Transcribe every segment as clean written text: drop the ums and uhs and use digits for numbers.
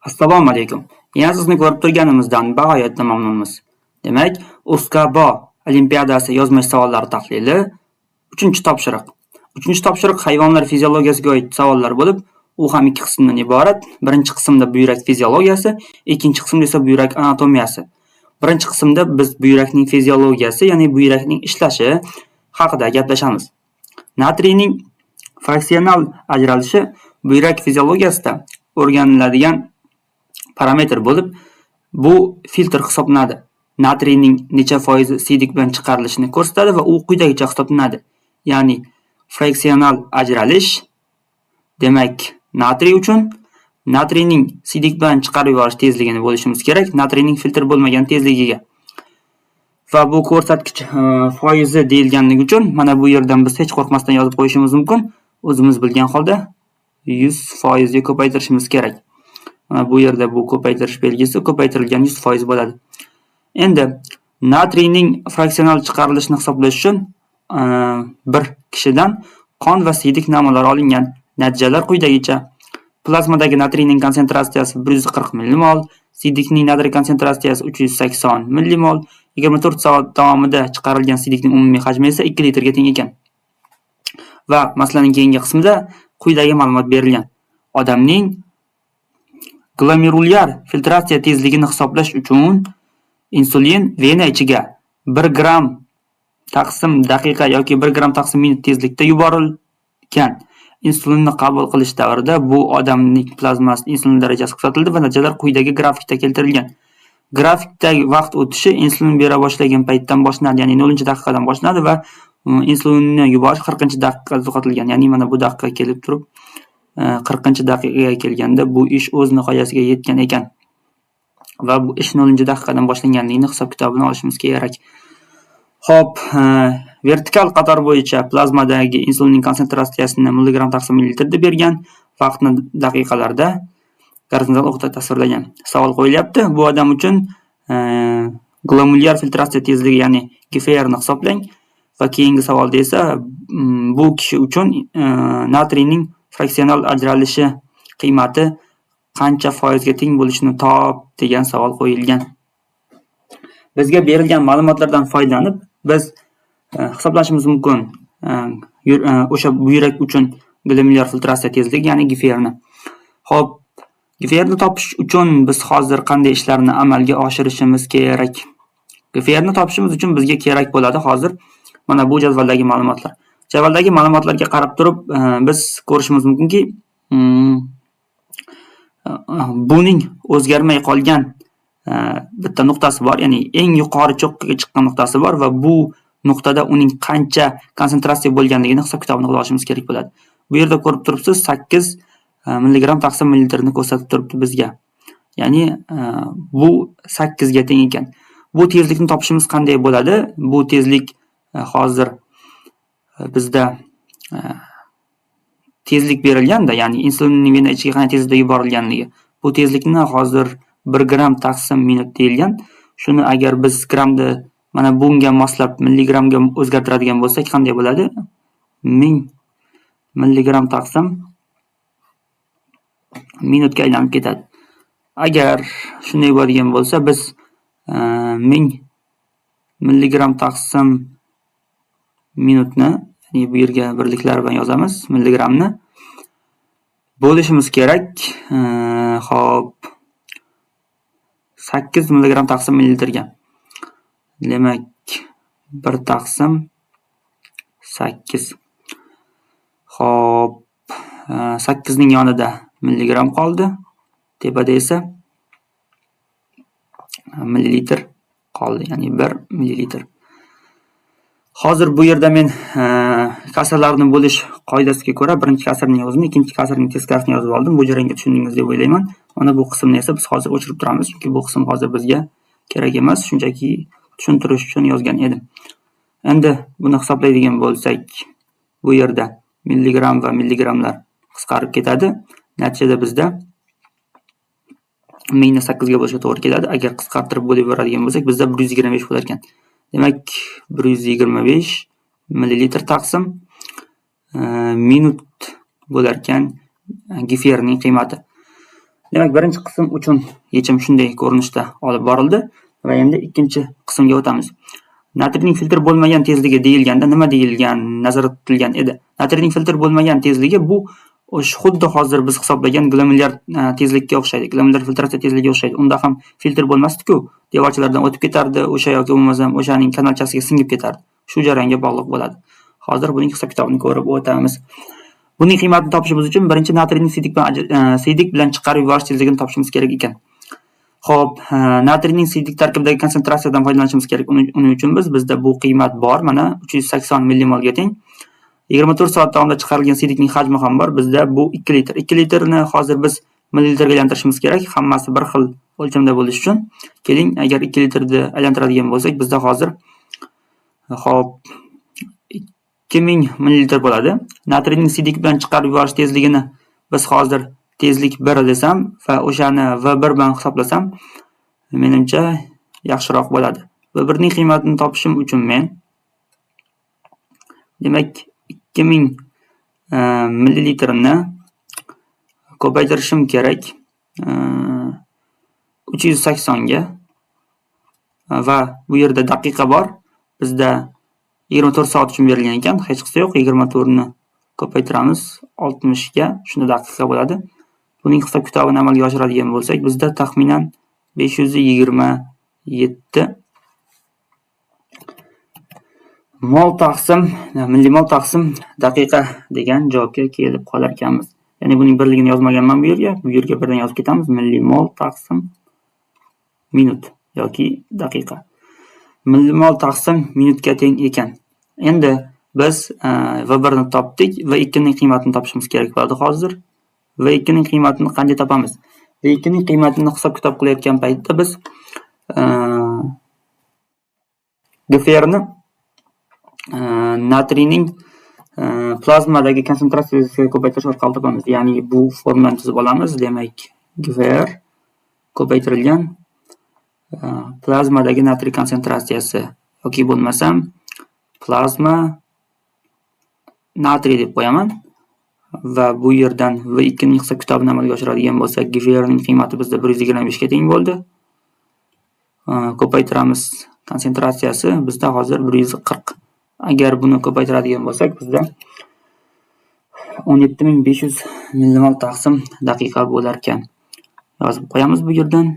Assalomu alaykum. Yana sizni ko'rib turganimizdan bag'oyatda mamnunmiz. Demak, UzKbo olimpiadasi yozma savollari tahlili 3-topshiriq. 3-topshiriq hayvonlar fiziologiyasiga oid savollar bo'lib, u ham ikki qismdan iborat. Birinchi qismda buyrak fiziologiyasi, ikkinchi qismda esa buyrak anatomiyasi. Birinchi qismda biz buyrakning fiziologiyasi, ya'ni buyrakning ishlashi haqida gaplashamiz. Natriyning fraksional ajralishi buyrak fiziologiyasida o'rganiladigan parametr bo'lib, bu filtr hisoblanadi. Natriyning necha foizi siydik bilan chiqarilishini ko'rsatadi va u quyidagicha hisoblanadi. Ya'ni fraksional ajralish, demak, natriy uchun natriyning siydik bilan chiqarib yuborish tezligini bo'lishimiz kerak, natriyning filtr bo'lmagan tezligiga. Va bu ko'rsatkich foizi deyilganligi uchun mana bu yerdan biz hech qo'rqmasdan yozib qo'yishimiz mumkin. O'zimiz bilgan holda 100% ga ko'paytirishimiz kerak. Mana bu yerda bu ko'paytirish belgisi ko'paytirilgan 100% bo'ladi. Endi natriyning fraksional chiqarilishini hisoblash uchun bir kishidan qon va siydik namunalari olingan. Natijalar quyidagicha. Plazmadagi natriyning konsentratsiyasi 140 millimol, siydikning natriy konsentratsiyasi 380 millimol, 24 soat davomida chiqarilgan siydikning umumiy hajmi esa 2 litrga teng ekan. Va masalaning keyingi qismida quyidagi ma'lumot berilgan. Odamning glomerulyar filtratsiya tezligini hisoblash uchun insulin vena ichiga 1 gramm taqsim daqiqa yoki 1 gramm taqsim minut tezlikda yuborilgan. Insulinni qabul qilish davrida bu odamning plazmasida insulin darajasi kuzatildi va natijalar quyidagi grafikda keltirilgan. Grafikdagi vaqt o'tishi insulin bera boshlagan paytdan boshlanadi, ya'ni 0-daqiqadan boshlanadi va insulinni yuborish 40-daqiqada to'xtatilgan. Ya'ni mana bu daqiqa kelib turib, 40-daqiqaga kelganda bu ish o'z nihoyasiga yetgan ekan. Va bu ish 0-daqiqadan boshlanganligini hisob-kitobini olishimiz kerak. Xo'p, vertikal qator bo'yicha plazmadagi insulinning konsentratsiyasini milligramm taqsim millilitr deb bergan, vaqtni daqiqalarda gorizontal o'qda tasvirlagan. Savol qo'yilyapti. Bu odam uchun glomerulyar filtratsiya tezligi, ya'ni GFRni hisoblang va keyingi savolda esa bu kishi uchun natriyning fraksional ajralishi qiymati qancha foizga teng bo'lishini top degan savol qo'yilgan. Bizga berilgan ma'lumotlardan foydalanib biz hisoblashimiz mumkin o'sha buyrak uchun glomerulyar filtratsiya tezligi, ya'ni GFRni. Xo'p, GFRni topish uchun biz hozir qanday ishlarni amalga oshirishimiz kerak? GFRni topishimiz uchun bizga kerak bo'ladi hozir mana bu jadvaldagi ma'lumotlar. Jadvaldagi ma'lumotlarga qarab turib biz ko'rishimiz mumkinki, buning o'zgarmay qolgan bitta nuqtasi bor, ya'ni eng yuqori cho'qqiga chiqqan nuqtasi bor va bu nuqtada uning qancha konsentratsiya bo'lganligini hisob-kitobini qila olishimiz kerak bo'ladi. Bu yerda ko'rib turibsiz, 8 milligramm taqsim millilitrni ko'rsatib turibdi bizga. Ya'ni bu 8 ga teng ekan. Bu tezlikni topishimiz qanday bo'ladi? Bu tezlik hozir bizda tezlik berilganda, ya'ni insulinning vena ichiga qanday tezlikda yuborilganligi. Bu tezlikni hozir 1 gramm taqsim minut deyilgan. Shuni agar biz grammni mana bunga moslab milligrammga o'zgartiradigan bo'lsak, qanday bo'ladi? 1000 milligramm taqsim minutga aylanib ketadi. Agar shunday bo'ladigan bo'lsa, biz 1000 milligramm taqsim minutni, ya'ni bu yerga birliklar bilan yozamiz, milligrammni bo'lishimiz kerak. Xo'p, 8 milligramm taqsim millilitrga. Demak, 1 taqsim 8. Xo'p, 8 ning yonida milligramm qoldi. Tepada esa millilitr qoldi, ya'ni 1 millilitr. Hozir bu yerda men kasrlarni bo'lish qoidasiga ko'ra birinchi kasrning o'zini, ikkinchi kasrning teskarisini yozib oldim. Bu jarayonga tushundingiz deb o'ylayman. Mana bu qismni esa biz hozir o'chirib turamiz, chunki bu qism hozir bizga kerak emas, shunchaki tushuntirish uchun yozgan edim. Endi buni hisoblaydigan bo'lsak, bu yerda milligramm va milligrammlar qisqarib ketadi. Natijada bizda 1000ni 8 ga bo'lishga to'g'ri keladi. Agar qisqartirib bo'lib yuboradigan bo'lsak, bizda 125 bo'lar ekan. Demak, 125 millilitr taqsim minut bo'lar ekan GFRning qiymati. Demak, birinchi qism uchun yechim shunday ko'rinishda olib borildi va endi ikkinchi qismga o'tamiz. Natriyning filtr bo'lmagan tezligi deyilganda nima deyilgan, nazarda tutilgan edi? Natriyning filtr bo'lmagan tezligi bu o'sha xuddi hozir biz hisoblagan glomerulyar tezlikka o'xshaydi. Glomerulyar filtratsiya tezligiga o'xshaydi. Unda ham filtr bo'lmasdi-ku, devorchalardan o'tib ketardi, o'sha yoki bo'lmasam o'shaning kanalchasiga singib ketardi. Shu jarayonga bog'liq bo'ladi. Hozir buning hisob-kitobini ko'rib o'tamiz. Buning qiymatini topishimiz uchun birinchi natriyning siydik bilan chiqarib yuborish tezligini topishimiz kerak ekan. Xo'p, natriyning siydik tarkibidagi konsentratsiyadan foydalanishimiz kerak. Uning uchun bizda bu qiymat bor. Mana 380 millimolga teng. 24 soat davomida chiqarilgan siydikning hajmi ham bor. Bizda bu 2 litr. 2 litrni hozir biz millilitrga aylantirishimiz kerak. Hammasi bir xil o'lchamda bo'lishi uchun. Keling, agar 2 litrni aylantiradigan bo'lsak, bizda hozir xo'p 2000 millilitr bo'ladi. Natriyning siydik bilan chiqarib yuborish tezligini biz hozir tezlik 1 desam va o'shani V1 bilan hisoblasam, menimcha yaxshiroq bo'ladi. V1 ning qiymatini topishim uchun men demak 2000 millilitrni ko'paytirishim kerak 380 ga va bu yerda daqiqa bor. Bizda 24 soat uchun berilgan ekan, hech qisi yo'q. 24 ni ko'paytiramiz 60 ga, shunda daqiqa bo'ladi. Buning hisob-kitobini amalga oshiradigan bo'lsak, bizda taxminan 527 mol taqsim millimol taqsim daqiqa degan javobga kelib qolar ekanmiz. Ya'ni buning birligini yozmaganman bu yerga. Bu yerga birdan yozib ketamiz. Millimol taqsim minut yoki daqiqa. Millimol taqsim minutga teng ekan. Endi biz V1 ni topdik, V2 ning qiymatini topishimiz kerak bo'ladi hozir. V2 ning qiymatini qanday topamiz? V2 ning qiymatini hisob-kitob qilayotgan paytda biz GFRni natriyning plazmadagi konsentratsiyasiga ko'paytirish orqali topamiz. Ya'ni bu formulani tuzib olamiz. Demak, GFR ko'paytirilgan plazmadagi natriy konsentratsiyasi yoki bo'lmasam plazma natriy deb qo'yaman va bu yerdan V2 ning hisob-kitobini amalga oshiradigan bo'lsak, GFR ning qiymati bizda 125 ga teng bo'ldi. Ko'paytiramiz konsentratsiyasi bizda hozir 140. Agar buni ko'paytiradigan bo'lsak, bizda 17500 millimol taqsim daqiqa bo'lar ekan. Yozib qo'yamiz bu yerdan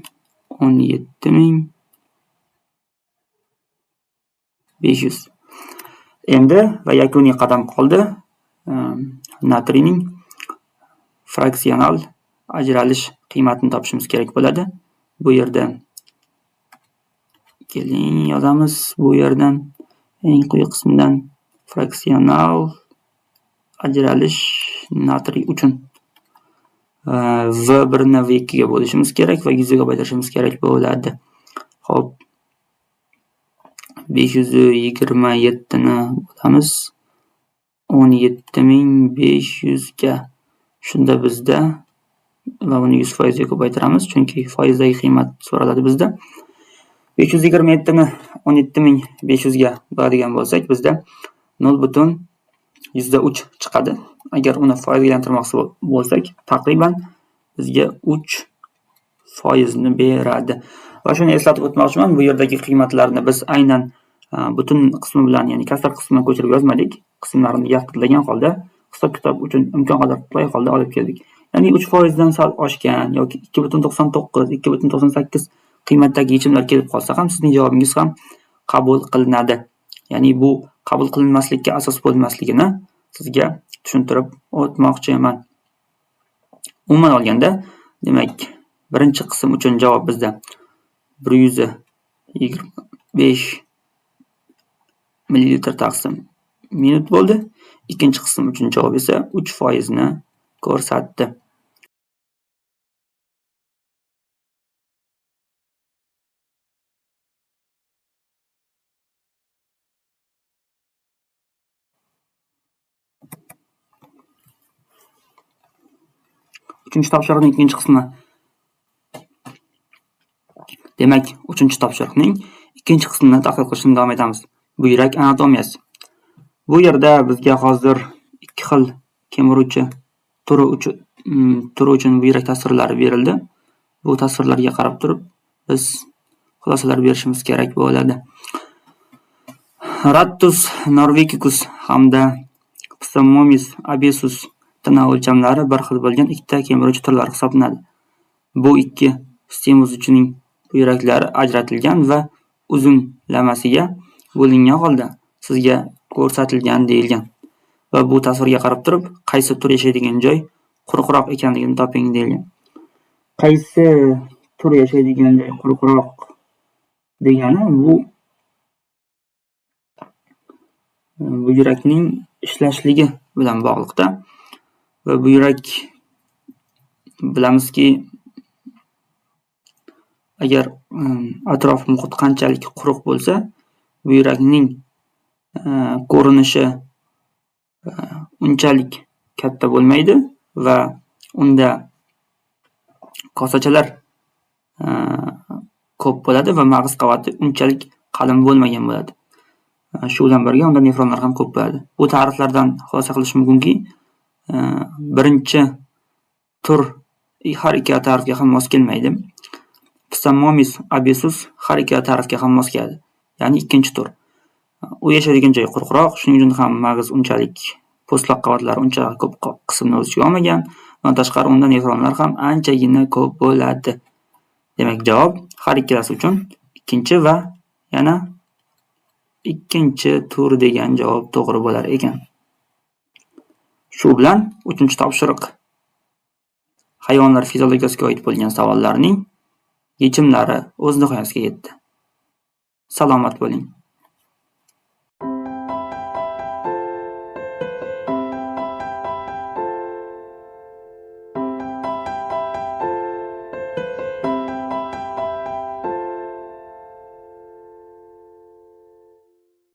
17500. Endi va yakuniy qadam qoldi. Natriyning fraksional ajralish qiymatini topishimiz kerak bo'ladi. Bu yerda keling yozamiz, bu yerdan eng quyi qismdan fraksional ajralish natriy uchun V1 ni V2 ga bo'lishimiz kerak va 100 ga ko'paytirishimiz kerak bo'ladi. Xo'p, 527 ni bo'lamiz 17500 ga. Shunda bizda va buni 100% ga ko'paytiramiz, chunki foizdagi qiymat so'raladi bizda. 527 ni 17500 ga bo'ladigan bo'lsak, bizda 0.3 chiqadi. Agar uni foizga aylantirmoqchi bo'lsak, taqriban bizga 3% ni beradi. Va shuni eslatib o'tmoqchiman, bu yerdagi qiymatlarni biz aynan butun qismi bilan, ya'ni kasr qismini ko'chirib yozmadik. Qismlarini yaxlitlagan holda hisob-kitob uchun imkon qadar qulay holda olib keldik. Ya'ni 3% dan sal oshgan yoki 2.99, 2.98 qiymatdagi yechimlar kelib qolsa ham sizning javobingiz ham qabul qilinadi. Ya'ni bu qabul qilinmaslikka asos bo'lmasligini sizga tushuntirib o'tmoqchiman. Umuman olganda, demak, birinchi qism uchun javob bizda 125 millilitr taqsim minut bo'ldi. Ikkinchi qism uchun javob esa 3% ni ko'rsatdi. Uchinchi topshiriqning ikkinchi qismi. Demak, uchinchi topshiriqning ikkinchi qismini tahlil qilishni davom etamiz. Buyrak anatomiyasi. Bu yerda bizga hozir ikki xil kemiruvchi turi turi uchun buyrak tasvirlari berildi. Bu tasvirlarga qarab turib biz xulosalar berishimiz kerak bo'ladi. Rattus norvegicus hamda Psammomys obesus tana o'lchamlari bir xil bo'lgan ikkita kemiruvchi turlar hisoblanadi. Bu ikki semizuvchining buyraklari ajratilgan va uzunlamasiga bo'lingan holda sizga ko'rsatilgan deyilgan. Va bu tasvirga qarab turib, qaysi tur yashaydigan joy quruqroq ekanligini toping deyilgan. Qaysi tur yashaydigan joy quruqroq degani bu buyrakning ishlashligi bilan bog'liqda. Va buyrak bilamizki, agar atrof muhit qanchalik quruq bo'lsa, buyrakning ko'rinishi unchalik katta bo'lmaydi va unda kosachalar ko'p bo'ladi va mag'iz qavati unchalik qalin bo'lmagan bo'ladi. Shu bilan birga unda nefronlar ham ko'p bo'ladi. Bu ta'riflardan xulosa qilish mumkinki, birinchi tur har ikkala ta'rifga ham mos kelmaydi. Psammomys obesus har ikkala ta'rifga ham mos keladi. Ya'ni ikkinchi tur. U yashaydigan joy quruqroq, shuning uchun ham mag'iz unchalik po'stloq qavatlari unchalik ko'p qismni o'z ichiga olmagan. Bundan tashqari unda nefronlar ham anchagina ko'p bo'ladi. Demak, javob har ikkalasi uchun ikkinchi va yana ikkinchi tur degan javob to'g'ri bo'lar ekan. Shu bilan 3-topshiriq hayvonlar fiziologiyasiga oid bo'lgan savollarning yechimlari o'z nihoyasiga yetdi. Salomat bo'ling.